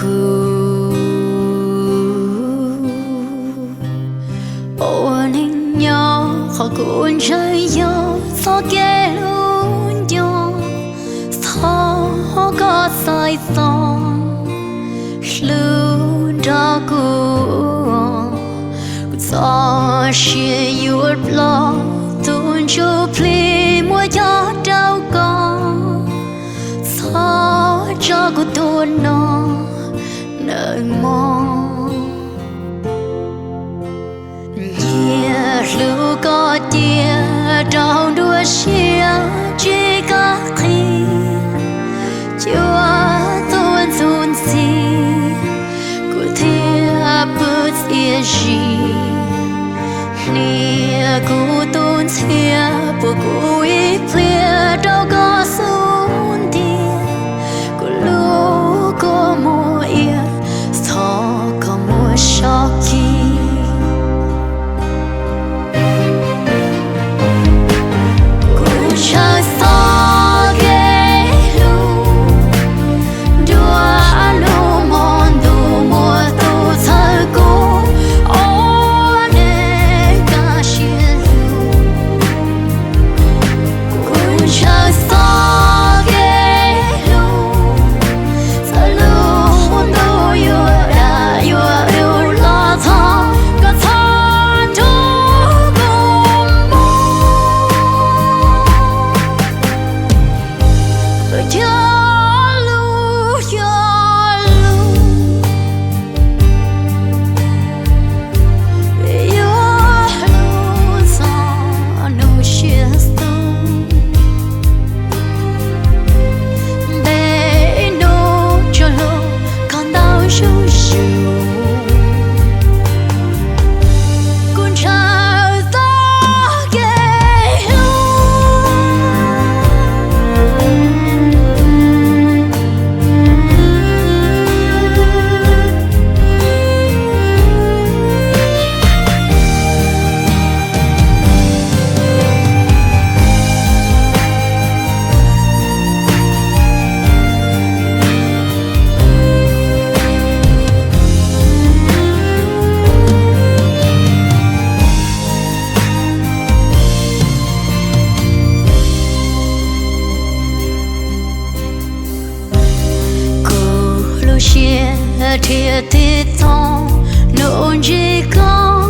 Kuv ua neej nyob qhov kuv ntseeg yog txoj kev hlub ncoo, thov koj txhawj txog hlub nrog kuv. Kuv txoj sia yuav ploj, tus ntsuj plig muab cob rau koj, txhob tso kuv tuag no nawb mog. Nyias hlub koj cia rau nruab siab tsis kam qhia, cuab tuaj ntxuj ntxig kuv thiaj pw txiaj zi. Hnia kuv tus ntxhias puag kuv ib pliag rau koj xub ntiag, kuv lub kua muag ia, thov koj muab sob kis. Kuv ntshaw txoj kev hlub, nruab hnub hmo ntuj muaj tus txhawb kuv, ua neej kaj siab lug. Kuv ntshaw txoj kev hlub, txawm lub ntuj yuav dag yuav dub los thov koj txhob nrug kuv mus. Cog lus cog lus, yuav hlub txog nus siab xus. Ntev hnub tsuas hlub koj ntau zuj zus, kuv ntshaw txoj kev hlub. Kuv lub siab dhia tig txog nus ntsib koj,